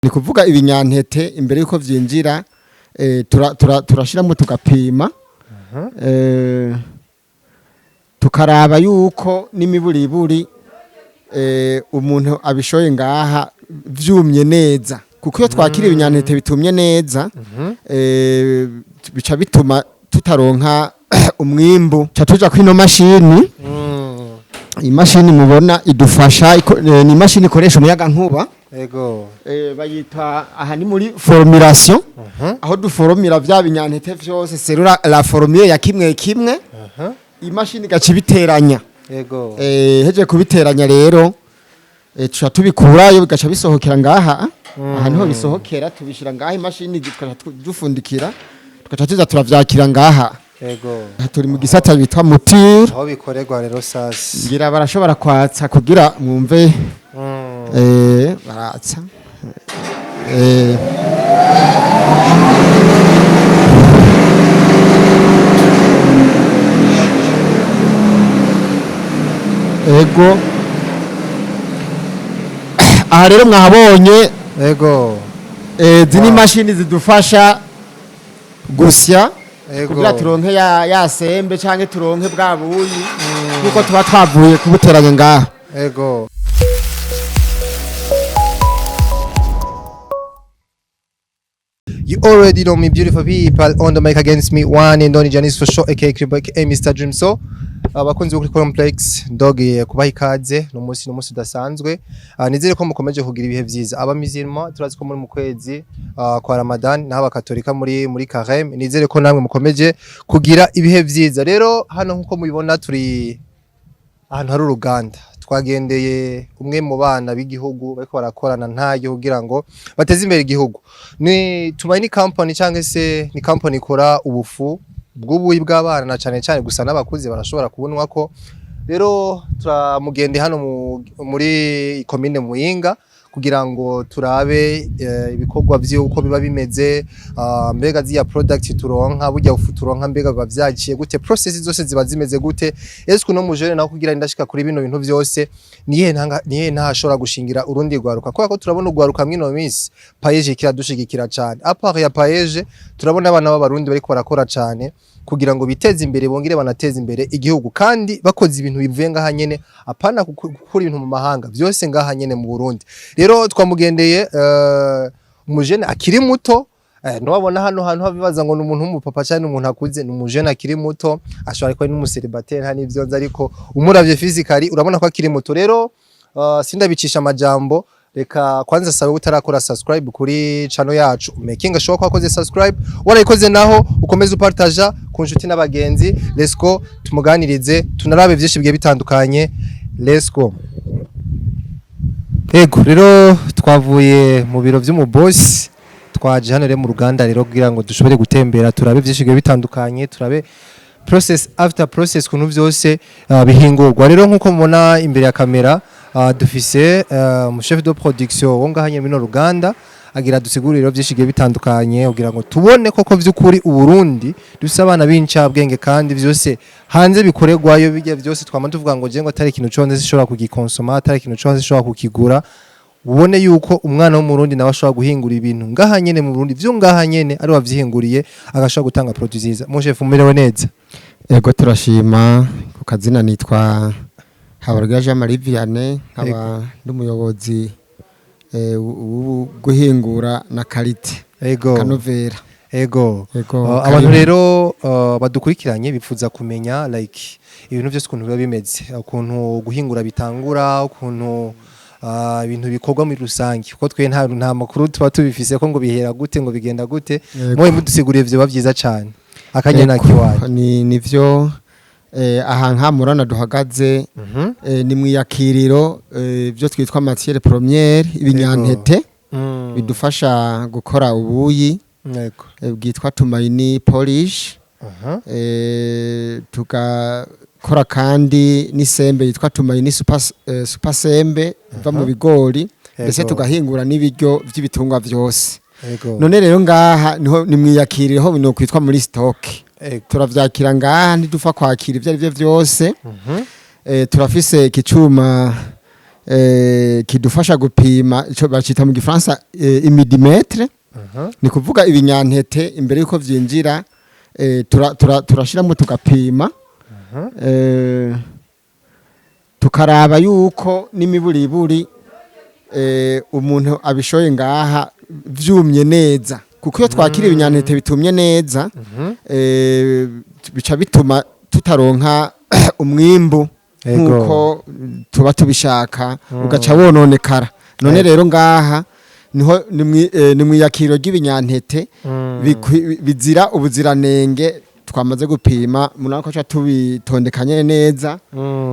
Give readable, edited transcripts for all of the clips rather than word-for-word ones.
Ni kuvuga ibinyantete imbere yuko vyinjira, turashiramo tugapima, tukaraba yuko n'imiburiburi, umuntu abishoye ngaha vyumye neza, kuko iyo twakira ibinyantete bitumye neza, bica bituma tutaronka umwimbu. Ca tuja kwino mashini. Imashini mubona idufasha, ni imashini ikoresha umuyaga nkuba. Bayita aha ni muri formulation, aho duforomira vya binyantete vyose selon la formule ya kimwe kimwe. Imashini igaca ibiteranya. Heje kubiteranya rero, tuca tubikurayo, bigaca bisohokera ngaha. Aha niho bisohokera, tubishira ngaha, imashini tugaca dufundikira, tugaca tuza turavyakira ngaha. Aha turi mu gisata bitwa mouture. Aho bikorerwa rero sasa. Ngira barashobora kwatsa kugira mwumve. Baratsa. Ego, aha rero mwahabonye. Izi ni imashini zidufasha gusya kugira turonke ya sembe canke turonke bwa buyi nkuko tuba twavuye kubuteranya ngaha. You already know me, beautiful people. On the mic against me, one and only Janice for sure, aka Kribo, aka Mr. Dream. So, abakunzi bo kuri Complex, ndogiye kubaha ikaze no munsi, no munsi udasanzwe. Nizere ko mukomeje kugira ibihe vyiza. Aba musulman turazi ko muri mu kwezi kwa Ramadan, naho abakatolika muri Carême. Nizere ko namwe mukomeje kugira ibihe vyiza. Rero hano nkuko mubibona turi ahantu hari uruganda, twagendeye umwe mu bana b'igihugu bariko barakorana ntayo kugira ngo bateze imbere igihugu. Ni Tumaini Company, cyangwa se ni company ikora ubufu bw'ubuyi bw'abana na cane cane, gusa n'abakuze barashobora kubunwa ko. Rero turamugende hano muri komine Muyinga kugira ngo turabe ibikorwa vy'uko biba bimeze, mbega ziya product turonka, burya bufu turonka, mbega biba vyaciye gute, process zose ziba zimeze gute, ese kuno mujene naho kugira ndashika kuri bino bintu vyose nihe ntanga, nihe ntashobora gushingira urundi rwaruka, kubera ko turabona urwaruka mwino minsi PAEEJ kiradushigikira cane. À part ya PAEEJ, turabona abana b'abarundi bariko barakora cane kugira ngo biteze imbere, bongere banateze imbere igihugu, kandi bakoze ibintu bivuye ngaha nyene, apana gukura ibintu mu mahanga, vyose ngaha nyene mu Burundi. Rero twamugendeye, umujene akiri muto. Ntiwabona hano hantu habibaza ngo ni umuntu w'umupapa cyangwa ni umuntu akuze. Ni umujene akiri muto, ashobora kuba ari n'umuseribateri, nta n'ivyo nzi, ariko umuravye physically urabona ko akiri muto. Rero sindabicisha amajambo, reka kwanza sabe utarakora subscribe kuri channel yacu, making sure ko wakoze subscribe. Warayikoze naho ukomeze upartaja ku nshuti n'abagenzi. Let's go tumuganirize, tunarabe vyinshi bigiye bitandukanye. Let's go. Ego, rero twavuye mu biro vy'umubosi, twaje hano rero mu ruganda rero kugira ngo dushobore gutembera, turabe vyinshi bigiye bitandukanye, turabe process after process, kuntu vyose bihingurwa. Rero nkuko mubona imbere ya kamera, dufise mu chef de production wo ngaha nyene mino ruganda, agira dusigurire rero vyinshi bigiye bitandukanye kugira ngo tubone koko vy'ukuri Uburundi dufise abana b'incabwenge, kandi vyose hanze bikorerwayo bijya vyose twama tuvuga ngo je ngo atari ikintu co hanze zishobora kugikonsoma, atari ikintu co hanze zishobora kukigura. Ubone yuko umwana w'umurundi nawe ashobora guhingura ibintu ngaha nyene mu Burundi, vyo ngaha nyene ari wavyihinguriye, agashobora gutanga produit nziza. Mon chef, umerewe neza? Ego, turashima. Ku kazina nitwa Habarugira Jean Marie Vianney, nkaba ndi umuyobozi w'ubu guhingura na qualité, kanovera. Ego, Abantu karibu. rero badukurikiranye bifuza kumenya like ibintu byose ukuntu biba bimeze, ukuntu guhingura bitangura, ukuntu ibintu bikorwa muri rusange, kuko twe nta makuru tuba tubifise ko ngo bihera gute, ngo bigenda gute. Mwe mudusiguriye vyoba vyiza cane, akanya Ego, nakiwanyu. Ni nivyo, aha nka murana duhagaze, ni mwiyakiriro, byo twitwa matière première, ibinyantete bidufasha gukora ubuyi bwitwa Tumaini Polish. Tugakora kandi n'isembe yitwa Tumaini super, super sembe iva mu bigori, mbese tugahingura n'ibiryo by'ibitungwa vyose. None rero ngaha niho ni mwiyakiriro, no kwitwa muri stock. Turavyakira ngaha, ntidupfa kwakira ivyo ari byo vyose. Turafise iki cuma. kidufasha gupima, ico bacita mu gifaransa humidimètre. Ni kuvuga ibinyantete imbere yuko vyinjira, turashiramo tugapima, tukaraba yuko n'imiburiburi umuntu abishoye ngaha vyumye neza, kuko iyo twakira ibinyantete bitumye neza, bica bituma tutaronka umwimbu nkuko tuba tubishaka, ugaca wononekara. None rero ngaha niho ni mwiyakiro ry'ibinyantete bizira ubuziranenge twamaze gupima. Murabona ko tubitondekanye neza,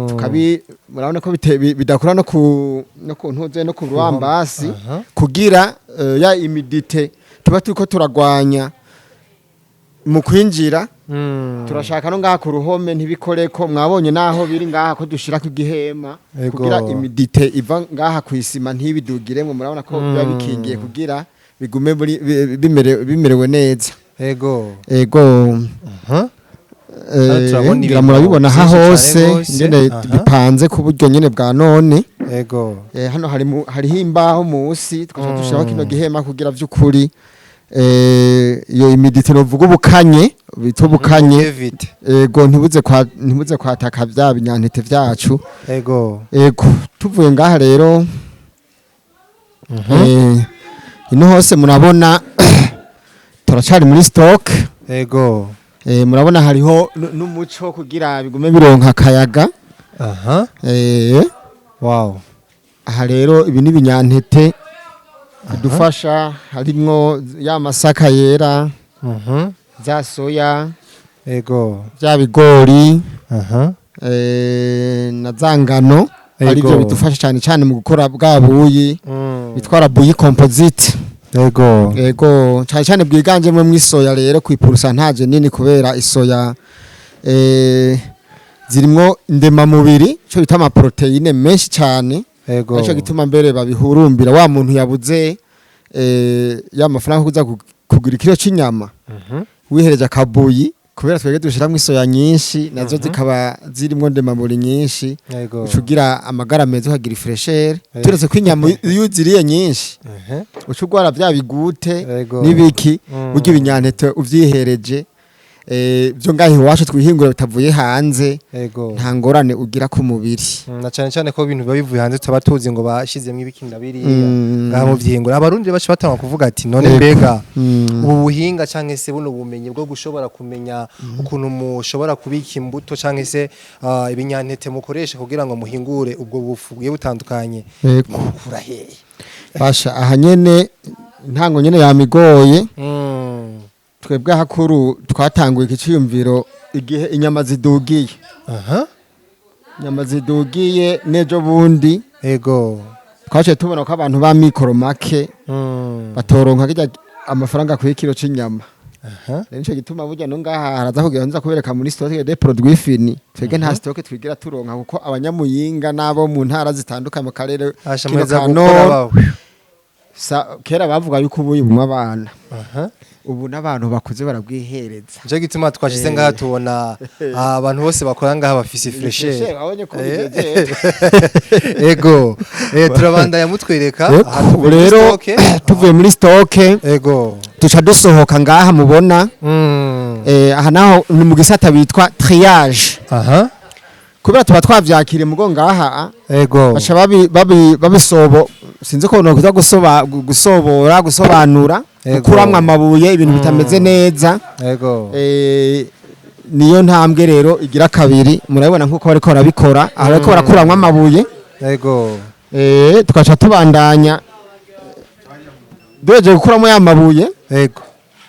tukabi murabona ko bidakora no ku ntuze no ku rubambasi, kugira ya humidité tuba turiko turagwanya mu kwinjira. Turashaka no ngaha ku ruhome ntibikoreko. Mwabonye naho biri ngaha ko dushira ku gihema kugira humidité iva ngaha ku isima ntibidugiremwo. Murabona ko biba bikingiye kugira bigume muri bimerewe neza. Ego. Turabona Ngira ibintu murabibona aha vyinshi cane hose gose. ingene bipanze ku buryo nyene bwa none. Hano hariho imbaho musi, tugaca dushiraho kino gihema kugira vy'ukuri iyo humidité, novuga ubukanye, bita ubukanye, David. Ego, ntibuze kwataka vya binyantete vyacu. Ego, tuvuye ngaha rero, ino hose murabona turacari muri stock. Murabona hariho n'umuco kugira bigume bironka akayaga. Aha rero ibi ni ibinyantete bidufasha, harimwo ya masaka yera, za soya, bya bigori, na za ngano, aribyo bidufasha cyane cyane mu gukora bwa buyi bitwara bouillie composite. Ego, cyane cyane bwiganjemo mu isoya rero ku pourcentage nini, kubera isoya zirimwo ndemamubiri, cyo bita ama protéines menshi cyane. Nico gituma mbere babihurumbira wa muntu yabuze ya mafaranga kuza kugura ikiro c'inyama, wihereje akabuyi, kubera twebwe dushiramwo isoya nyinshi, nazo zikaba zirimwo ndemamubiri nyinshi, uca ugira amagara meza, ukagira ifraîcheur. Turetse ko inyama iyo uziriye nyinshi uca urwara vya bigute n'ibiki. Burya ibinyantete uvyihereje, byo ngaho iwacu twihingura bitavuye hanze, nta ngorane ugira ku mubiri. Na cyane cyane ko ibintu biba bivuye hanze tuba tuzi ngo bashizemwo ibiki na biriya. Ngaha mu vyihingura Abarundi baca batanga kuvuga ati: "None mbega ubu buhinga canke se buno bumenyi bwo gushobora kumenya ukuntu mushobora kubika imbuto canke se ibinyantete mukoresha kugira ngo muhingure ubwo bufu bugiye butandukanye, mubukura hehe?" Basha, aha nyene intango nyene yamigoye. Twebwe hakuru twatanguye iki ciyumviro igihe inyama zidugiye. Inyama zidugiye n'ejo bundi, twaciye tubona ko abantu ba mikoro make batoronka kirya amafaranga ku ikiro c'inyama. Rero nico gituma burya no ngaha haraza kugira nza kubereka muri stock de produits finis. Twebwe nta stock twigira turonka, kuko abanyamuyinga n'abo mu ntara zitandukanye mu karere Asha, kino muheza ka gukora Nord, bawe. Kera bavuga yuko ubuyi bunywa abana, ubu n'abantu bakuze barabwihereza. Nico gituma twashize ngaha tubona abantu bose bakora ngaha bafise fraîcheur. Wabonye ko bigejeje. Ego, turabandanya mutwereka Ego, aha tuvuye ubu muri rero stock. tuvuye muri stock, tuca dusohoka ngaha mubona. Aha naho ni mu gisata bitwa triage, kubera tuba twavyakiriye mugo ngaha baca babisobo, sinzi ko nokuza gusoba, gusobora, gusobanura, gukuramwo amabuye, ibintu bitameze neza. Niyo ntambwe rero igira kabiri. Murabibona nkuko bariko barabikora aho, bariko barakuramwo amabuye. Tugaca tubandanya duhejeje gukuramo ya mabuye.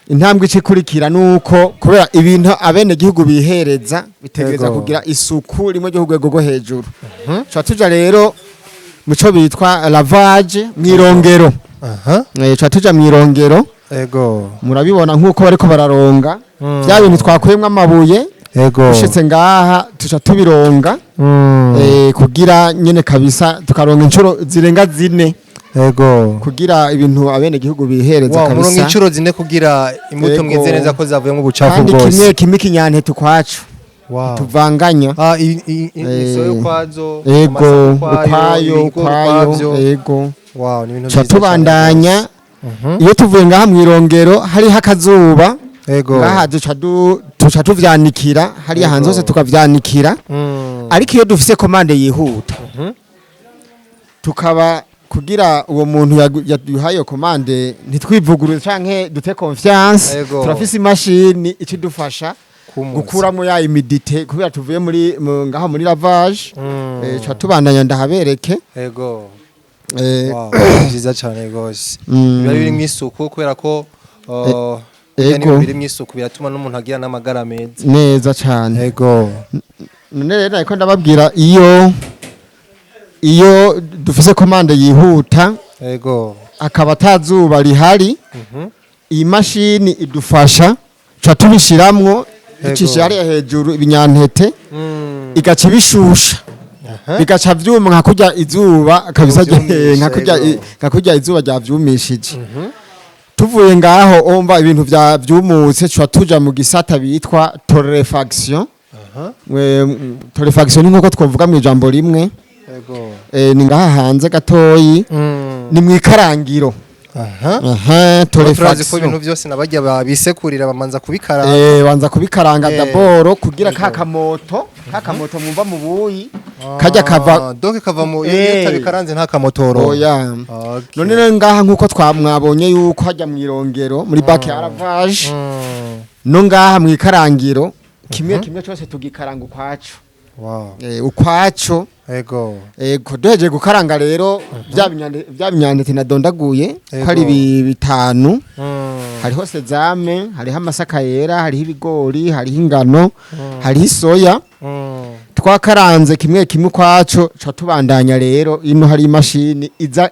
Intambwe ikurikira nuko kubera ibintu abene gihugu bihereza bitegereza kugira isuku rimwe ryo ku rwego rwo hejuru, tuca tuja rero muco bitwa lavage, mw'irongero. Tuca tuja mw'irongero. Murabibona nkuko bariko bararonga vya bintu twakuyemwo amabuye. Ushitse ngaha tuca tubironga, kugira nyene kabisa tukaronga inshuro zirenga zine, kugira ibintu abene gihugu bihereza Wow, murongo kabisa. inshuro zine kugira imbuto mweze neza ko zavuyemo ubucafu Kandi bwose. kimwe kimwe ikinyantete ukwaco. Wow. Tuvanganya. Ah, isoya ukwazo, ego, amasaka ukwayo, ibigori ukwayo. ukwavyo. Ego. Wow, ni ibintu Tuca vyiza cane tubandanya. rwose. Iyo tuvuye ngaha mw'irongero hariho akazuba, ngaha duca tuvyanikira hariya hanze hose, tukavyanikira. Ariko iyo dufise commande yihuta, tukaba kugira uwo muntu yaduhaye iyo commande ntitwivuguruze canke dute confiance, turafise imashini ikidufasha Kumutsa. gukuramo ya humidité, kubera tuvuye muri ngaha muri lavage. Ca tubandanya ndahabereke. Wow, vyiza cane rwose. Biba birimwo isuku kubera ko n'ibintu birimwo isuku biratuma n'umuntu agira n'amagara meza. Neza cane. None rero nariko ndababwira, iyo dufise commande yihuta, akaba atazuba rihari, iyi mashini idufasha, ca tubishiramwo, ducisha hariya hejuru ibinyantete, igaca ibishusha, bigaca vyuma nka kurya izuba kabisa. Vyumisha, nka kurya nka kurya izuba ryavyumishije. Tuvuye ngaho, omba ibintu vya vyumutse, tuca tuja mu gisata bitwa torréfaction. Torréfaction ni nkuko twovuga mu ijambo rimwe. Ni ngaha hanze gatoyi, ni mu ikarangiro. Aha. Turazi ko Torréfaction. ibintu byose nabajya babisekurira bamanza kubikaranga. Banza kubikaranga d'abord kugira ka kamoto mwumva mu buyi kajya kava. Ah, donc kava mu iyo utabikaranze nta kamotoro. Oya. None rero ngaha nkuko twamwabonye yuko hajya mu irongero muri bac à lavage, no ngaha mu ikarangiro kimwe kimwe cyose tugikaranga ukwaco. Ukwaco. Ego, duhejeje gukaranga rero bya binyantete nadondaguye ko ari bitanu, hariho sésame, hariho amasaka yera, hariho ibigori, hariho ingano, hariho isoya. Twakaranze kimwe kimwe ukwaco, ca tubandanya rero ino hari imashini iza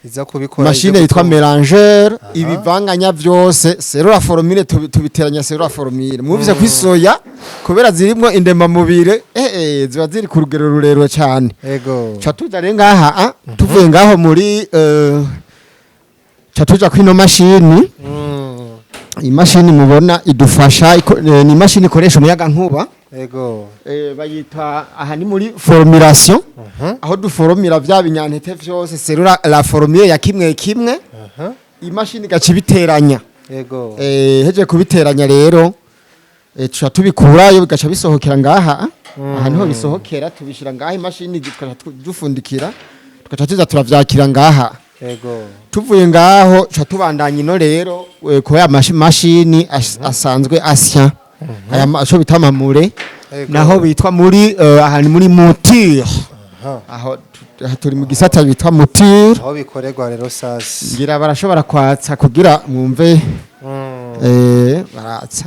Iza kubikora. Mashine ivyo yitwa mélangeur, ibivanganya vyose selon la formule, tubiteranya selon la formule. Mwumvise ko isoya kubera zirimwo indemamubiri, ziba ziri ku rugero rurerure cyane. Ca tuja rero ngaha, tuvuye ngaho muri ca tuja kwino mashini. Imashini mubona idufasha ni imashini ikoresha umuyaga nkuba. Bayita aha ni muri formulation, aho duforomira vya binyantete vyose selon la formule ya kimwe kimwe. Imashini igaca ibiteranya. Heje kubiteranya rero, tuca tubikurayo, bigaca bisohokera ngaha. Aha niho bisohokera, tubishira ngaha, imashini tugaca dufundikira, tugaca tuza turavyakira ngaha. Tuvuye ngaho, tuca tubandanya ino rero, ko ya mashini asanzwe asya aya aco bita amamure. Naho bitwa muri aha ni muri mouture. Aho aha turi mu gisata bitwa mouture. Aho bikorerwa rero sasa. Ngira barashobora kwatsa kugira mwumve. Baratsa.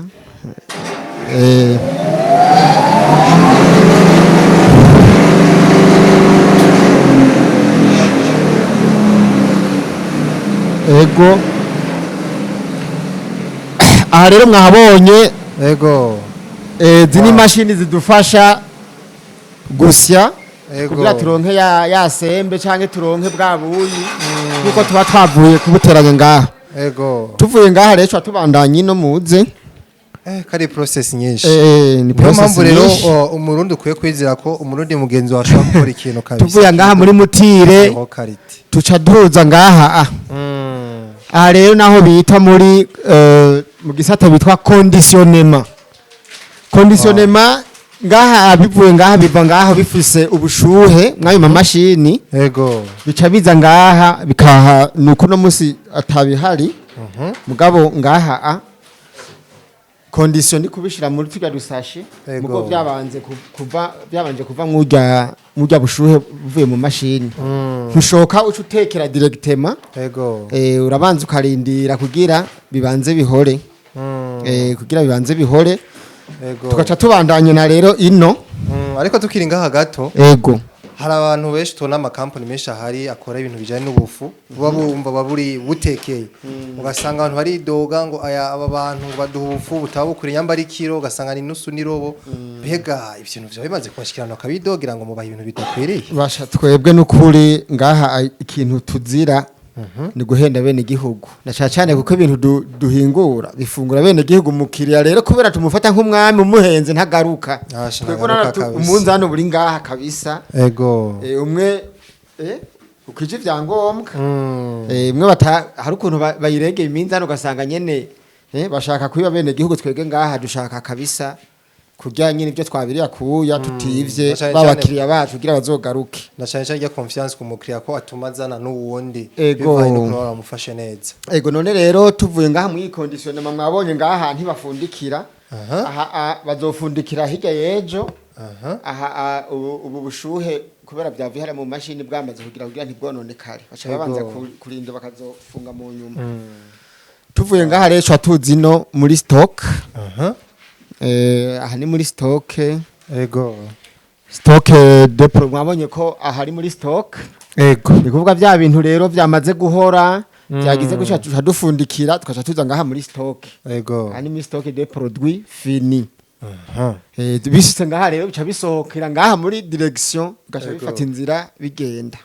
Ego, aha rero mwahabonye. Izi ni imashini zidufasha gusya kugira turonke ya sembe canke turonke bwa buyi nkuko tuba twavuye kubuteranya ngaha. Tuvuye ngaha rero, tuba tubandanye ino muze. Kari process nyinshi. Ni Niyo process mpamvu rero nyinshi. umurundi ukwiye kwizera ko umurundi mugenzi wawe ashobora gukora ikintu kabisa. Tuvuye ngaha muri mouture, qualité. tuca duhuza ngaha, aha rero naho bita muri mu gisata bitwa conditionnement. Conditionnement ngaha bivuye ngaha, biva ngaha bifise ubushuhe mw'ayo mamashini, bica biza ngaha bikaha. Nuko no musi atabihari, mugabo ngaha a condition ni kubishira muri turya dusashe. Mugo byabanze kuva byabanje kuva mwurya bushuhe buvuye mu mashini, ntushoka uca utekera directement. Urabanza ukarindira kugira bibanze bihore. Kugira bibanze bihore. Tugaca tubandanya na rero ino. Ariko tukiri ngaha gato, hari abantu benshi tubona, amakampani menshi ahari akora ibintu bijyanye n'ubufu, buba bumva baburi butekeye, ugasanga abantu baridoga ngo aya aba bantu baduha ubufu butaba bukwiriye, nyamba ari kiro ugasanga ni nusu n'irobo. Mbega ibintu byaba bimaze kubashikirana bakabidogera ngo mubaha ibintu bidakwiriye? Basha, twebwe n'ukuri ngaha ikintu tuzira Ni guhenda bene igihugu, na cyane cyane kuko ibintu duhingura bifungura bene igihugu. Umukiriya rero, kubera tumufata nk'umwami, umuhenze ntagaruka. Asha, Twebwe ntagaruka urabona kabisa. Umunzani buri ngaha kabisa. Umwe ukwije ivyangombwa. Mwe bata hari ukuntu bayiregeye iminzani, ugasanga nyene bashaka kwiba bene igihugu. Twebwe ngaha dushaka kabisa kurya nyene ibyo twabiriya kuya tutivye Na cane babakiriya bacu kugira bazogaruke. Na cyane cyane rya confiance ku mukiriya ko atuma azana n'uwundi bivanye n'ukuntu bamufashe neza. Ego, none rero tuvuye ngaha mu conditionnement, mwabonye ngaha ntibafundikira. Aha bazofundikira hirya y'ejo. Aha ubu bushuhe kubera byavuye hariya mu mashini bwamaze kugira ntibwononekare, baca babanza kurinda bakazofunga mu nyuma. Tuvuye ngaha rero tuba tuzi no muri stock. Aha ni muri stock. Stock de pro, mwabonye ko aha ari muri stock. Ni kuvuga bya bintu rero byamaze guhora, byagize gutya, tuca dufundikira, tukaca tuza ngaha muri stock. Aha ni muri stock de produits finis. Bishitse ngaha rero bica bisohokera ngaha muri direction, bigaca bifata inzira bigenda.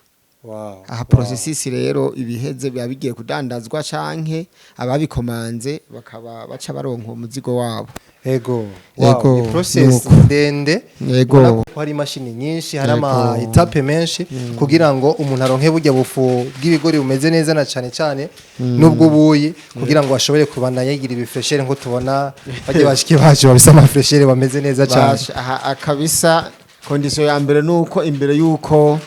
Aha processus rero ibiheze, biba bigiye kudandazwa canke ababikomanze bakaba baca baronka umuzigo wabo. Wow, Ego, ni process nuko. ndende. Ubona ko hari imashini nyinshi, hari ama étapes menshi kugira ngo umuntu aronke burya bufu bw'ibigori bumeze neza, na cane cane n'ubwo buyi, kugira ngo ashobore kubandanya yigira ibifraîcheur, nko tubona bajye bashiki bacu babise amafraîcheur bameze neza cane. Basha, aha kabisa condition ya mbere nuko imbere yuko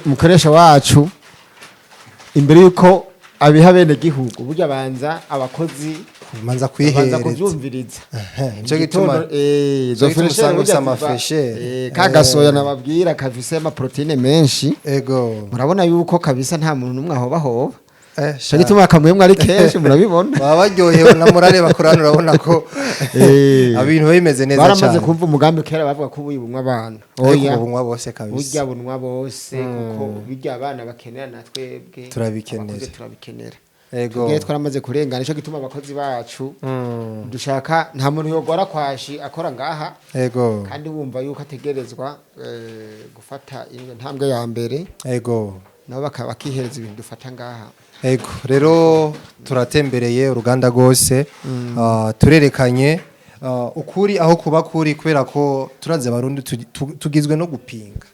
umukoresha wacu, imbere yuko abiha bene gihugu, burya banza abakozi manza babanza kwihereza. Kuvyumviriza. Nico gituma izo nico gituma fraîcheur usanga burya ufise ziva amafraîcheur. Ka gasoya nababwira kafise ama protéines menshi. Murabona yuko kabisa nta muntu n'umwe ahoba hoba. Nico gituma akamwemwe ari kenshi, murabibona. Baba baryohewe na morale bakorana, urabona ko ibintu biba bimeze neza Baramaze cyane. kumva umugambi. Kera bavuga ko ubuyi bunywa abana. Ariko Oya, ubu bunywa bose kabisa. Burya bunwa bose, kuko birya abana bakenera na twebwe Turabikenera. abakuze turabikenera. Twebwe twaramaze kurengana, nico gituma abakozi bacu dushaka nta muntu yogora kwashi akora ngaha. Kandi wumva yuko ategerezwa gufata iyo ntambwe ya mbere, nabo bakaba bakihereza ibintu dufata ngaha. Ego, rero turatembereye uruganda rwose, turerekanye ukuri aho kuba kuri, kubera ko turazi Abarundi tugizwe no gupinga.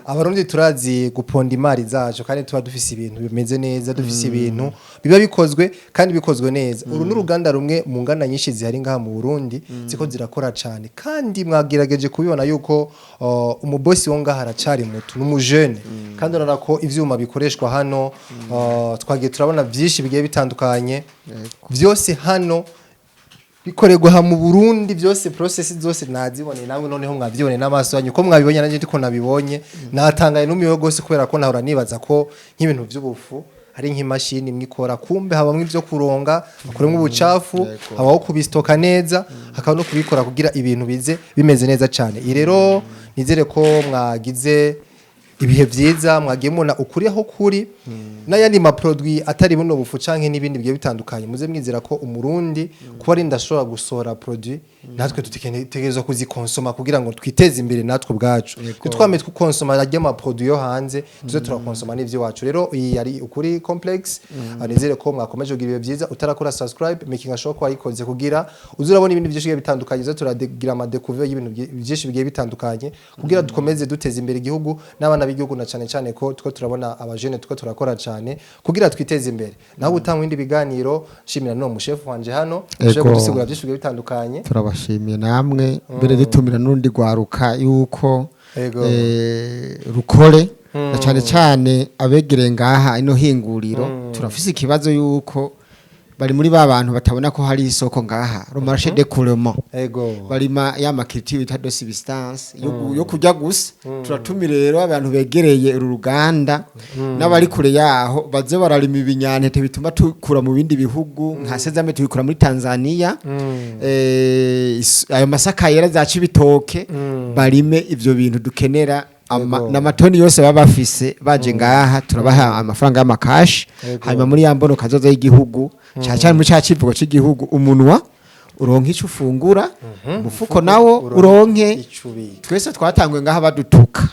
Abarundi turazi guponda imari zacu, kandi tuba dufise ibintu bimeze neza, dufise ibintu biba bikozwe kandi bikozwe neza. Uru n'uruganda rumwe mu nganda nyinshi zihari ngaha mu Burundi ziko zirakora cyane, kandi mwagerageje kubibona yuko umubosi wo ngaha aracari muto, n'umujene, kandi urabona ko ivyuma bikoreshwa hano, twagiye turabona byinshi bigiye bitandukanye, byose hano bikorerwa aha mu Burundi, byose process zose naziboneye namwe, noneho mwabyiboneye n'amaso yanyu ko mwabibonye, nanjye ndiko nabibonye, natangaye n'umiwe gose, kubera ko nahora nibaza ko nk'ibintu by'ubufu hari nk'imashini imwe ikora, kumbe habamwo ivyo kuronga bakuremwo ubucafu, habaho kubistoka neza, hakaba no kubikora kugira ibintu bize bimeze neza cyane. Iyi rero nizere ko mwagize ibihe byiza, mwagiye mubona ukuri aho kuri n'ayandi maproduit atari buno bufu canke n'ibindi bigiye bitandukanye. Muze mwizera ko Umurundi kuba ari ndashobora gusohora produit, natwe tutegerezwa kuzikonsoma kugira ngo twiteze imbere natwe ubwacu, ntitwame twukonsoma arya amaproduit yo hanze, tuze turakonsoma n'ivy'iwacu. Rero iyi yari Ukuri Complex. Nizere ko mwakomeje kugira ibihe byiza. Utarakora subscribe, making sure ko wayikoze kugira uze urabona ibindi byinshi bigiye bitandukanye, uze turagira amadécouvertes y'ibintu byinshi bigiye bitandukanye kugira dukomeze duteze imbere igihugu n'abana b'igihugu, na cyane cyane ko two turabona abajene two turakora cyane kugira twiteze imbere. Naho utanga ibindi biganiro, nshimira n'uwo mushefu wanje hano ushoboye kudusigura byinshi bigiye bitandukanye. Turabashimiye namwe mbere, dutumira n'urundi rwaruka yuko rukore, na cyane cyane abegereye ngaha ino hinguriro. Turafise ikibazo yuko bari muri ba bantu batabona ko hari isoko ngaha, le marché d'écoulement. Barima ya macultures bita de subsistance yo kurya gusa. Turatumira rero abantu begereye uru ruganda n'abari kure yaho baze bararima ibinyantete bituma tukura mu bindi bihugu, nka sésame tubikura muri Tanzania, ayo masaka yera za Cibitoke, barime ivyo bintu dukenera n'amatoni yose baba bafise baje ngaha, turabaha amafaranga y'amakashi. Hanyuma muri ya mbono kazoza y'igihugu, cyane cyane muri ca civugo c'igihugu, umunwa uronke ico ufungura, umufuko nawo uronke ico ubika. Twese twatanguye ngaha badutuka.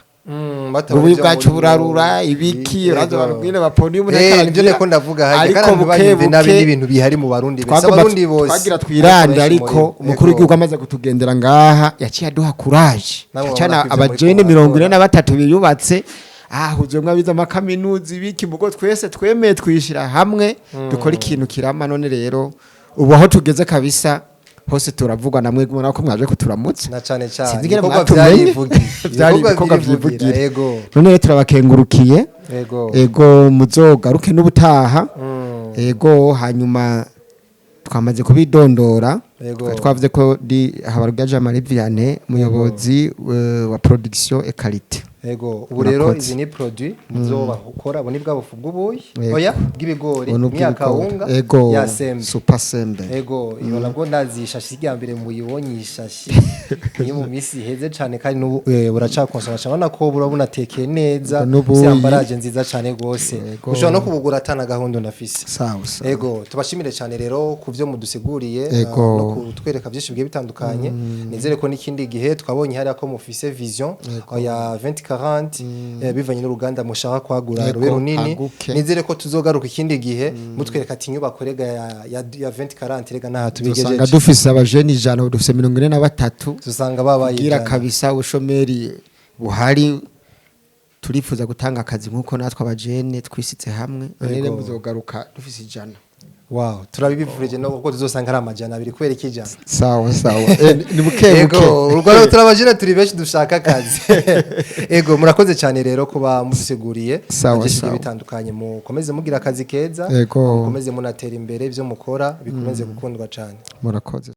Ubuyi bwacu burarura ibiki, uraza barubwire baponi umuntu. Nivyo niko ndavuga hajya ariko kandi buke ntibanyumve nabi, buke n'ibintu bihari mu Barundi bese, twagomba Abarundi bose. Twagira twirande, ariko benshi ariko muri bo. umukuru w'igihugu amaze kutugendera ngaha yaciye aduha courage. Namwe Acana murabona ko ivyo abajene muriko 43 biyubatse, ahuzemwo abize amakaminuza ibiki, mugo twese twemeye twishira hamwe dukora ikintu kirama. None rero ubu aho tugeze kabisa hose turavugwa, namwe mubona ko mwaje kuturamutsa. Na cane cane. Sinzi ingene ibikorwa mwatumenye. vyarivugiye. Vyari ibikorwa vyirivugira, vyivugira. None rero turabakengurukiye. Ego, muzogaruke n'ubutaha. Ego, hanyuma twamaze kubidondora. Twari twavuze ko di Habarugira Jean Marie Vianney, umuyobozi wa production et qualité. Ego, ubu rero Murakoze. izi ni produit muzobakora, ubu ni bwa bufu bw'ubuyi, Yego. oya, bw'ibigori. Ubu ni ubw'ibigori. Imyakawunga Ego. ya sembe. Super sembe. Ego, iyo nabwo ndazi ishashi rya mbere muyibonye, ishashi niyo mu minsi iheze cane, kandi n'ubu buracakonsoma cyane, urabona ko buba bunatekeye neza. N'ubuyi. Si emballage nziza cane gose. Ushobora no kubugura atana gahunda unafise. Sawa sawa. Ego, tubashimire cyane rero ku byo mudusiguriye, no kutwereka byinshi bigiye bitandukanye. Nizere ko n'ikindi gihe twabonye hariya ko mufise vision ya 2040, bivanye n'uruganda mushaka kwagura rube runini. Haguke. Nizere ko tuzogaruka ikindi gihe mutwereka ati inyubako rega ya 2040 rega naha Usanga tubigejeje. dufise abajeni 100, ubu dufise 43. Tusanga babaye kugira 100. Kabisa ubushomeri buhari, turifuza gutanga akazi nkuko natwe abajene twisitse hamwe. None rero muzogaruka dufise 100. Wow, turabibifurije no kuko tuzosanga ari 200 kubera iki 100. Sawa sawa, ni buke buke. Ego, urwo rero turabajene turi benshi dushaka akazi. Ego, murakoze cyane rero kuba mudusiguriye Sawa, byinshi bigiye sawa. bitandukanye. Mukomeze mugira akazi keza. Mukomeze munatera imbere, ibyo mukora bikomeze gukundwa cyane. Murakoze.